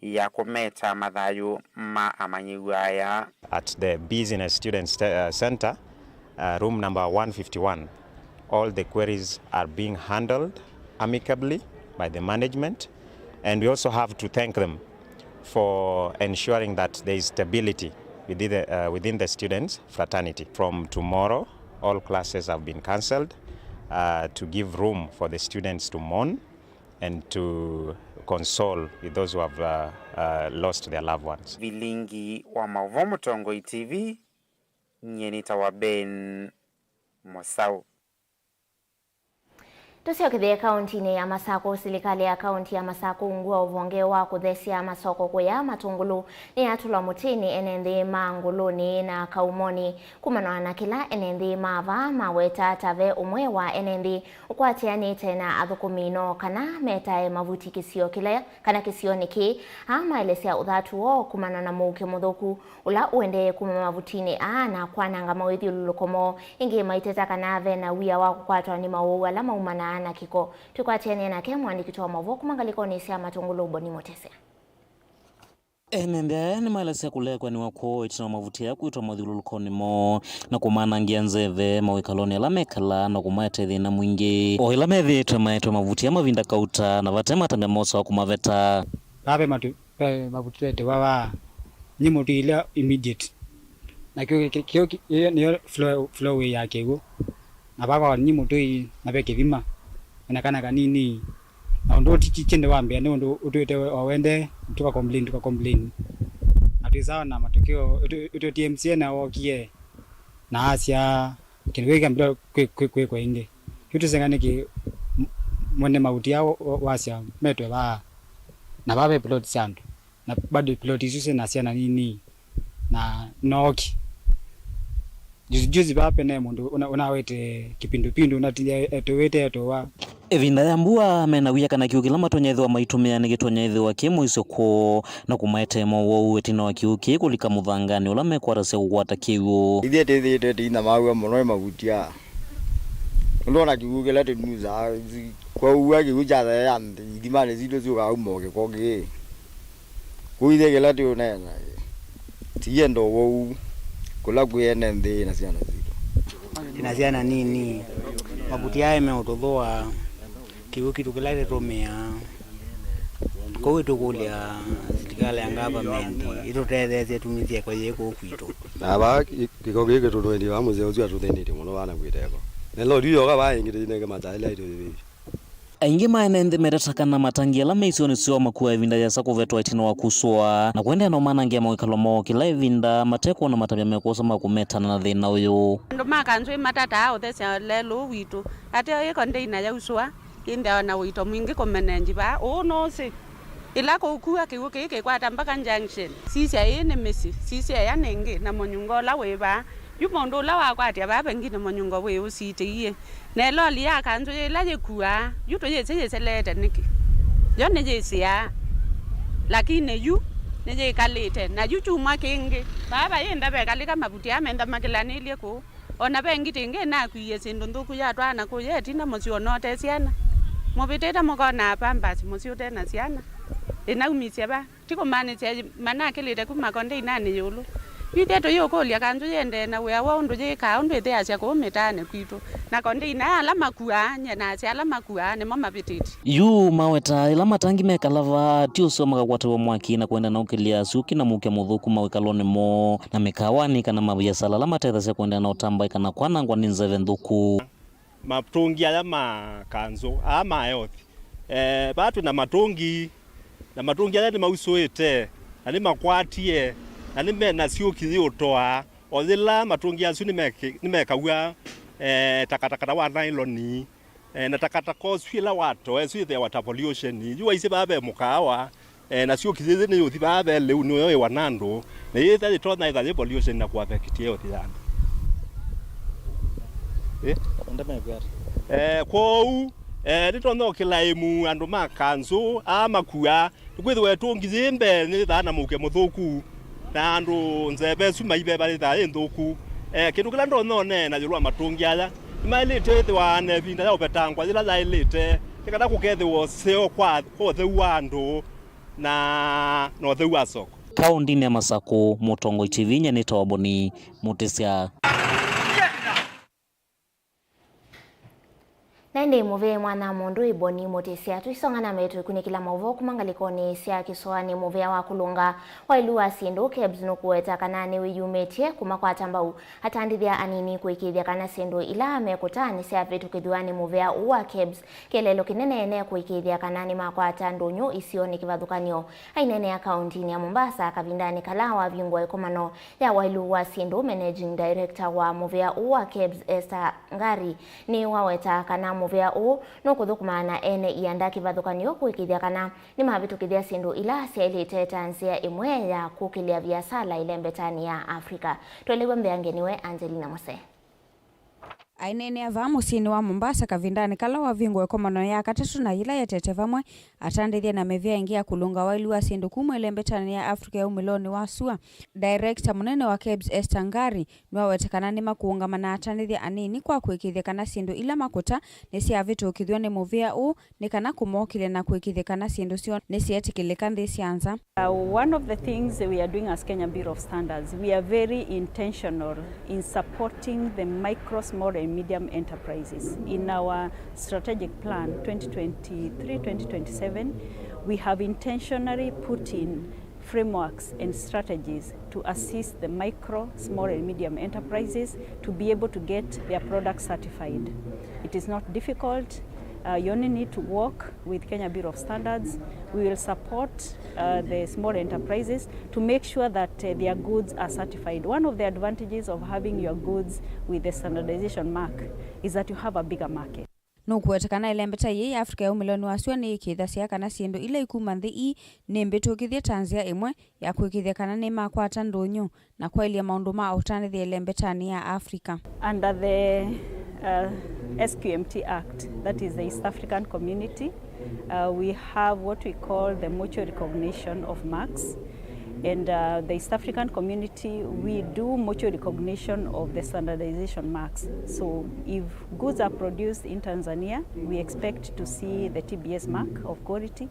ya kũmeta mathayũ ma amanyĩw'a aya. At the Business Students, uh, Center, uh, room number one fifty-one, all the queries are being handled amicably by the management, and we also have to thank them for ensuring that there is stability within the, uh, within the students' fraternity. From tomorrow, all classes have been cancelled, uh, to give room for the students to mourn and to console with those who have, uh, uh, lost their loved ones. Vilingi wa maũvoo Mũtongoi T V, nyie nĩtawa Ben Mũsaũ. Tũsyokethye kaũntinĩ ya Masakũ. Silikalĩ ya kaũnti ya Masakũ ungu wa ũvonge wa kũthesya masoko kũya matũngũlũ nĩyatũlwa mũtĩnĩ ene nthĩ ma Ngũlũnĩ na Kaumonĩ. Kumana na kĩla ene nthĩ ma vaa maweta ta ve ũmwe wa ene nthĩ ũkwatĩanĩte na athũkũmi no kana metae mavuti kĩsio kĩla kana kĩsionĩ kĩĩ, aa maelesya ũthatu woo kumana na mũuke mũthũku ũla ũendee kuma mavutinĩ aa na kwananga mawĩthyũlũlũko moo, ĩngĩ maiteta kana ve na wia wa kũkwatwa nĩ mawau ala maumanaa na kĩko. Twĩkwatĩanĩe nake mũandĩki witũ wa maũvoo kuma ngalĩkonĩ sya matũngũlũ, Boni Mũtesya. Ene nthĩ aya nĩmaelesya kũlekw'a nĩ kwoo ĩtina wa mavuti aya kwĩtwa mathyũlũlũkonĩ moo na kũmanangĩa nzeve mawĩkalonĩ ala mekalaa na kũmaete thĩna mwingĩ. O ĩla methĩĩtwe maetwe mavuti aa mavinda kauta na vate matambya mosawa kũmaveta. Vaa ve matu-, ve mavuti tũetewa vaa nyimũ tũilya immediate. Na kĩu kĩ-, kĩu kĩ-, ĩyo nĩyo flow, flowway ya kĩw'ũ. Na vaa kwa nyimũ tũi na ve kĩthima. Na kana kanini. Na ũndũ ũti-, ti, ti nde wa mbee, nĩ ũndũ ũtwĩte o wende, tũka complain, tũka complain. Na twĩsawa na matokeo, ũtwĩ-, ũtwĩtie M C A na wokie. Na asya, kĩndũ kĩu kĩambĩlĩlya kwĩ-, kwĩ-, kwĩkwa ĩngĩ. Yu tũsenga nĩkĩ m-, mwene mavuti aa wa-, wa-, wasya metwe vaa, na vaa ve plot sya andũ, na bado plot isu syĩ na syana nini, na nooki. Juzi juzi vaa pene mũndũ ũna-, ũnawete kipindupindu, ũnatithya etũĩte etũwa. Ĩvinda ya mbua, mena wia kana kĩw'ũ kĩla matonya ĩthĩwa maitũmĩa nĩkĩtonya ĩthĩwa kĩ mũisyo kwoo na kũmaete mowau ĩtina wa kĩw'ũ kĩĩ kũlika mũthanganĩ ũla mekwatasya kũkwata kĩw'ũ. Ithyĩ tĩthĩĩtwe tũinamaw'a mũno nĩ mavuti aa. Nũndũ ona kĩw'ũ kĩla tũnusaa, kwaua kĩw'ũ kyatheea nthĩ, ithimanĩ sitũ syũkaa uma o kĩko kĩĩ. Kũu ithyĩ kĩla tũũneena, tienda ũwau kũla kwĩ ene nthĩ na syana sitũ. Twĩna syana nini, mavuti aa meũtũthũa. Kĩw'ũ kitũ kĩla tũtũmĩaa. Kwoou ĩtũkũlya silikalĩ ya ngavamenti ĩtũtetheesye tumĩthye ĩko yĩĩ kũu kwitũ. Na vaa kĩ-, kĩko kĩĩ kĩtũtũendie vaa mũseo ũsu atũthĩnĩtye mũno vaa na kwĩteko. Na loli yoka vaa ĩngĩ tũinenge mataĩla ĩtũyĩvĩvye. Aingĩ ma ene nthĩ metata kana matangi ala me isionĩ syoo makua ĩvinda yĩasa kũvetwa ĩtina wa kusũa na kũendeea na ũmanangĩa mawĩkalo moo kĩla ĩvinda matekwona matavya mekwosa ma kũmetana na thĩna ũyũ. Andũ ma kanzũ ĩmatataa ũthesya lelũ ũũ witũ. Ateo ĩ kondeina yausũa. Ĩnthĩawa na ũito mwingĩ kũmenenji vaa. Ũũ nũũsĩ. Ĩla kũkua kĩw'ũ kĩĩ kĩkwata mpaka junction. Sisya ĩĩ nĩ mĩsyĩ. Sisya ĩya nĩ ĩngĩ na mũnyungo ũla wĩ vaa. Yu mũndũ ũla wakwatya vaa pengine mũnyungo wĩ ũsitĩie. Na ĩloli ya kanzũ yĩla yĩkuaa, yu tũyĩsĩ yĩseleete nĩkĩ? Yo nĩyĩsĩaa. Lakini yu nĩyĩkalĩte. Na yu kyumwa kĩngĩ. Vaa vayĩnda vekalĩka mavuti aa menthamakĩlanĩlye kũu. O na ve ngitĩ ĩngĩ ĩnakuie syĩndũ nthũku yatwaa na kũya ĩtina mũsyĩ o na ũte syana. Mũvĩtĩte mũkonaa pampers mũsyĩ ũte na syana. Ĩnaumisye va? Ti kũmaanĩsya manakĩlĩte kuma kondeinanĩ ĩũlũ. Yu ithyĩ tũyĩũkũlya kanzũ yĩendee na wĩa woo ũndũ yĩkaa ũndũ ĩthĩasya kũu mĩtaanĩ kwitũ. Na kondeina ala makuaa, nyie nasya ala makuaa nĩmo mavĩtĩtye. Yu maweta ĩla matangi mekala vaa, ti ũseo makakwatĩw'a mwaki na kũendeea na ũkĩlya syũki na mũuke mũthũku mawĩkalonĩ moo na mĩkaawanĩ kana maviasala ala matethasya kũendeea na ũtambaĩka na kwanangwa nĩ nzeve nthũku. Matũngi aya ma kanzũ, aa ma health, eh, vaa twĩ na matũngi, na matũngi aya nĩmausũĩte, na nĩmakwatie, na nĩmena syũki yĩũtoa. O yĩla matũngi asu nĩmeki-, nĩmekaw'a, eh, takatakata wa nailoni, eh, na takataka ũsu ĩla watoa, ĩsu ĩthĩawa ta pollution. Yu waisye vaa ve mũkaawa, eh, na syũki yĩyĩ nĩyũthi vaa ve lĩu, nĩyo ĩwa na andũ, na yĩtha yĩtonya ĩtha yĩ pollution na kũaffect health ya andũ. Eh? Eh, kwoou, eh, nĩtonya ũkĩla ĩmu andũ ma kanzũ, aa makuaa, nĩkwĩthĩwa ĩtũngi yĩ mbee nĩyĩthaa na mũuke mũthũku, na andũ nzeve ĩsu maiveva yĩthaa yĩ nthũku. Eh, kĩndũ kĩla ndonya ũneena ĩũlũ wa matũngi aya, nĩmaĩlĩte ĩthĩwa na ĩvinda ya ũvetangwa yĩla yaĩlĩte, nĩ kana kũkethĩwa ũseo kwa, kwa ũtheu wa andũ na, na ũtheu wa soko. Kaũndinĩ ya Masakũ, Mũtongoi T V, nyie nĩtawa Boni Mũtĩsya. Na Ĩndĩ mũvea mwana mũndũ Iboni Mũtĩsya. Tũisonga na mbee, tũikunĩkĩla maũvoo kuma ngalĩkonĩ sya kĩsũanĩ. Mũvea wa kũlũnga waĩlu wa syĩndũ, KEBS, nũkũweta kana nĩwĩyumĩtye kũmakwata mbau atandĩthya anini kũĩkĩĩthya kana syĩndũ ila mekũta nĩsyavĩtũkĩthw'a nĩ mũvea ũũ wa KEBS. Kĩeleelo kĩnene nĩ kũĩkĩĩthya kana nĩmakwata ndũnyũ isionĩ kĩvathũkany'o. Aineenea kaũntĩnĩ ya Mombasa kavindanĩ kala wavingũa ĩkomano ya waĩlu wa syĩndũ, Managing Director wa mũvea ũũ wa KEBS, Esther Ngari, nĩwaweta kana mũvea ũũ nũkũthũkũma na ene ianda kĩvathũkany'o kũĩkĩĩthya kana nĩmavĩtũkĩthya syĩndũ ila syaĩlĩte ta nzĩa ĩmwe ya kũkĩlya viasala ĩlembetanĩ ya Africa. Tũelewe mbeange nĩwe Angelina Mose. Aineenea vaa mũsyĩnĩ wa Mombasa kavindanĩ kala wavingũa ĩkomano ya katatũ na yĩla yetete vamwe atandĩthya na mĩvea ĩngĩ ya kũlũnga waĩlu wa syĩndũ kuma ĩlembetanĩ ya Africa ya umĩlonĩ wa sua, director mũnene wa KEBS, Esther Ngari, nĩwaweta kana nĩmakũũngama na atandĩthya anini kwa kũĩkĩĩthya kana syĩndũ ila makũta nĩsyavĩtũkĩthw'a nĩ mũvea ũũ nĩ kana kũmokĩlya na kũĩkĩĩthya kana syĩndũ syoo nĩsyeetĩkĩlĩka nthĩ sya nza. Uh, one of the things that we are doing as Kenya Bureau of Standards, we are very intentional in supporting the micro, small and medium enterprises. In our strategic plan twenty twenty-three twenty twenty-seven, we have intentionally put in frameworks and strategies to assist the micro, small and medium enterprises to be able to get their products certified. It is not difficult. Uh, you only need to work with Kenya Bureau of Standards. We will support, uh, the small enterprises to make sure that, uh, their goods are certified. One of the advantages of having your goods with the standardization mark is that you have a bigger market. Nũkũweta kana ĩlembeta yĩĩ ya Africa ya umĩlonĩ wa sua nĩyĩkĩĩthasya kana syĩndũ ila ikuma nthĩ ii nĩ mbĩtũkĩthye ta nzĩa ĩmwe ya kũĩkĩĩthya kana nĩmakwata ndũnyũ na kwaĩlya maũndũ ma ũtandĩthya ĩlembetanĩ ya Africa. Under the, uh, S Q M T Act, that is the East African Community, uh, we have what we call the mutual recognition of marks. And, uh, the East African Community, we do mutual recognition of the standardization marks. So if goods are produced in Tanzania, we expect to see the T B S mark of quality.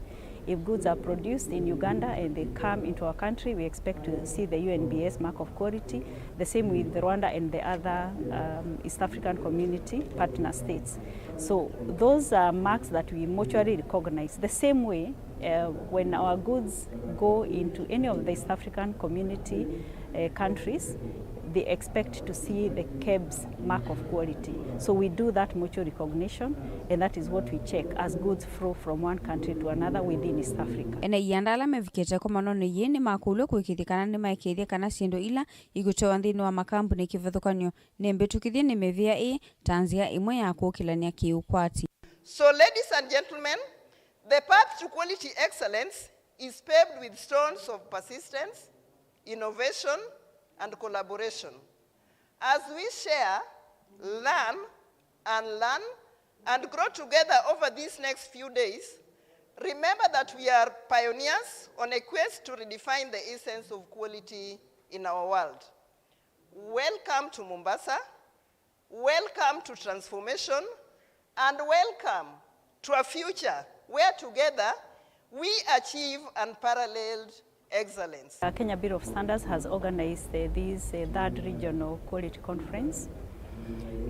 If goods are produced in Uganda and they come into our country, we expect to see the U N B S mark of quality. The same with Rwanda and the other, um, East African Community partner states. So those are marks that we mutually recognize. The same way, uh, when our goods go into any of the East African Community, uh, countries, they expect to see the KEBS mark of quality. So we do that mutual recognition, and that is what we check as goods flow from one country to another within East Africa. Ene ianda ala mevikĩte ĩkomanonĩ yĩĩ nĩmakũlw'e kũĩkĩĩthya kana nĩmaĩkĩĩthye kana syĩndũ ila ikũtewa nthĩnĩ wa makambunĩ kĩvathũkany'o nĩ mbĩtũkĩthye nĩ mĩvĩa ĩĩ ta nzĩa ĩmwe ya kũkĩlany'a kĩ-ũkwati. So, ladies and gentlemen, the path to quality excellence is paved with stones of persistence, innovation, and collaboration. As we share, learn, unlearn, and grow together over these next few days, remember that we are pioneers on a quest to redefine the essence of quality in our world. Welcome to Mombasa. Welcome to transformation, and welcome to a future where together we achieve unparalleled excellence. Uh, Kenya Bureau of Standards has organized, uh, this, uh, third regional quality conference.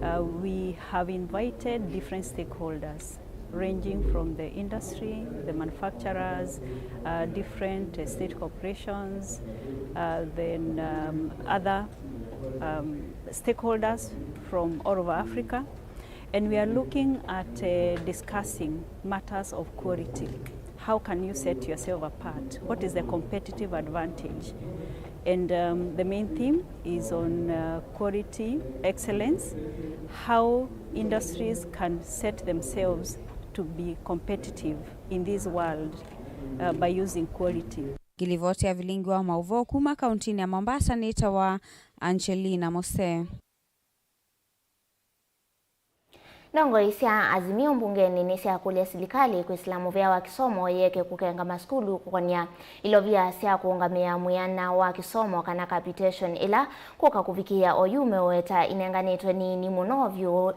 Uh, we have invited different stakeholders, ranging from the industry, the manufacturers, uh, different, uh, state corporations, uh, then, um, other, um, stakeholders from all over Africa. And we are looking at, uh, discussing matters of quality. How can you set yourself apart? What is the competitive advantage? And, um, the main theme is on, uh, quality excellence, how industries can set themselves to be competitive in this world, uh, by using quality. Ngilivoti ya vilingi wa maũvoo kuma kauntinĩ ya Mombasa nĩtawa Angelina Mose. Ndongoi sya Azimio mbungenĩ nĩsyakũlya silikalĩ kwĩsĩla mũvea wa kĩsomo yĩeke kũkenga masukulu kũkonya ilovia sya kũũngamĩa mwĩana wa kĩsomo kana capitation ĩla kũka kũvikĩĩa oyu meũweta inenganĩtwe nini mũno vyũ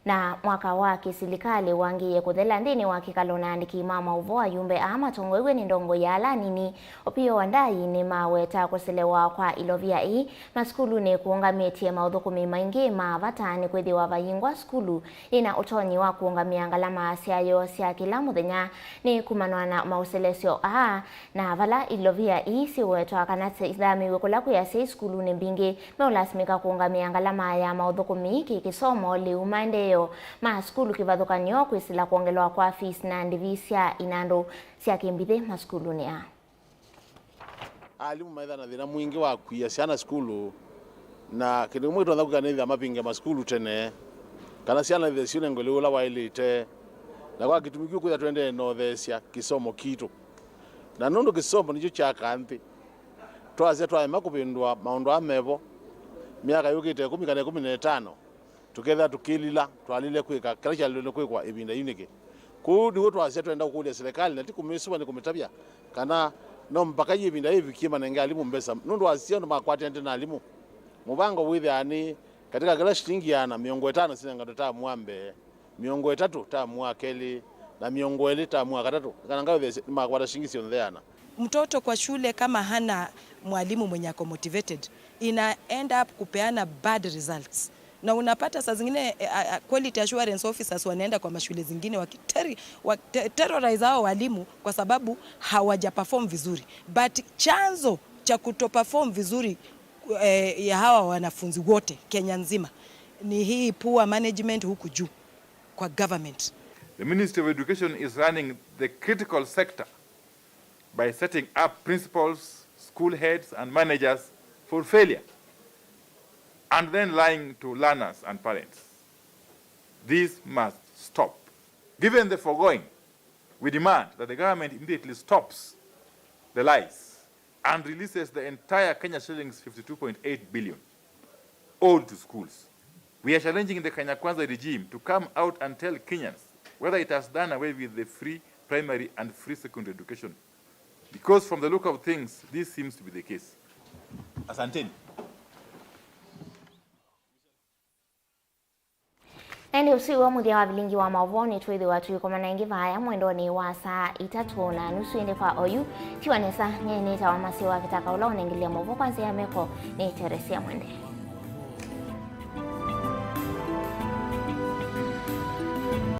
Na mwaka wa kĩsilikalĩ wangĩĩe kũthela nthĩnĩ wa kĩkalo na andĩki ma maũvoo, ayumbe aa matongoew'e nĩ ndongoi ya ala anini, Opiyo Wandayi, nĩmaweta kũselewa kwa ilovia ii masukulunĩ kũũngamĩtye maũthũkũmi maingĩ ma vata, nĩkwĩthĩwa vayingwa sukulu yĩna ũtonyi wa kũũngamĩa ngalama syayo sya kĩla mũthenya nĩkumanwa na maũselesyo aa, na vala ilovia ii siwetwa kana ithamĩw'e kũla kwĩ asyai sukulunĩ mbingĩ, meũlasimĩka kũũngamĩa ngalama ya maũthũkũmi kĩ kĩsomo, lĩu, maendeeo ma sukulu kĩvathũkany'o, kwĩsĩla kwongelwa kwa fees na ndivi sya inandũ sya kĩmbithĩ masukulunĩ aa. Alimũ maĩthaa na thĩna mwingĩ wa kuia syana sukulu, na kĩndũ kĩmwe kĩtonya kwĩka nĩ ĩthĩa mavinge masukulu tene, kana syana ithĩe syĩnengwe lĩu ũla waĩlĩte, na kwa kĩtumi kĩu kwĩthĩa tũendee na ũtheesya kĩsomo kitũ. Na nũndũ kĩsomo nĩkyo kyakaa nthĩ, twasya twaema kũvĩndũa maũndũ aa mevo, myaka yũkĩte ĩkũmi kana ĩkũmi na ĩtano, tũkethĩa tũkĩlila, twalile kwĩka kĩla kyalĩlwe nĩ kwĩkwa ĩvinda yĩu nĩkĩ. Kwoou nĩw'o twasya twenda kũkũlya silikalĩ, na ti kũmĩsũva nĩ kũmĩtavya kana no mpaka yu ĩvinda yĩvikie manenge alimũ mbesa, nũndũ wasya andũ makwatanĩte na alimũ. Mũvango wĩthĩaa nĩ katĩ ka kĩla shilingi ĩana, mĩongo ĩtano sinenganwe tamu wa mbee, mĩongo ĩtatũ tamu wa kelĩ, na mĩongo ĩlĩ tamu wa katatũ, kana ngaũthesya nĩmakwata shilingi syonthe ĩana. Mtoto kwa shule kama hana mwalimu mwenye ako motivated, ina end up kupeana bad results. Na unapata saa zingine, eh, a, a, quality assurance officers wanaenda kwa mashule zingine wakiteri-, wa-, te-, terrorize hao walimu kwa sababu hawaja perform vizuri. But chanzo cha kuto perform vizuri, eh, ya hawa wanafunzi wote Kenya nzima ni hii poor management huku juu kwa government. The Ministry of Education is running the critical sector by setting up principals, school heads, and managers for failure, and then lying to learners and parents. This must stop. Given the foregoing, we demand that the government immediately stops the lies and releases the entire Kenya shillings fifty-two point eight billion owed to schools. We are challenging the Kenya Kwanza regime to come out and tell Kenyans whether it has done away with the free primary and free secondary education, because from the look of things, this seems to be the case. Asanteni. Na ĩndĩ ũsu wĩo mũthya wa vilingi wa maũvoo. Nĩtwĩthĩwa tũikomana ĩngĩ vaaya mwendonĩ wa saa itatũ na nusu, ĩndĩ kwa oyu, tiwa nesa, nyie nĩtawa Maseo wa Kĩtaka, ũla ũnengelile maũvoo kwa nzĩa ya meko nĩ Teresia Mwende.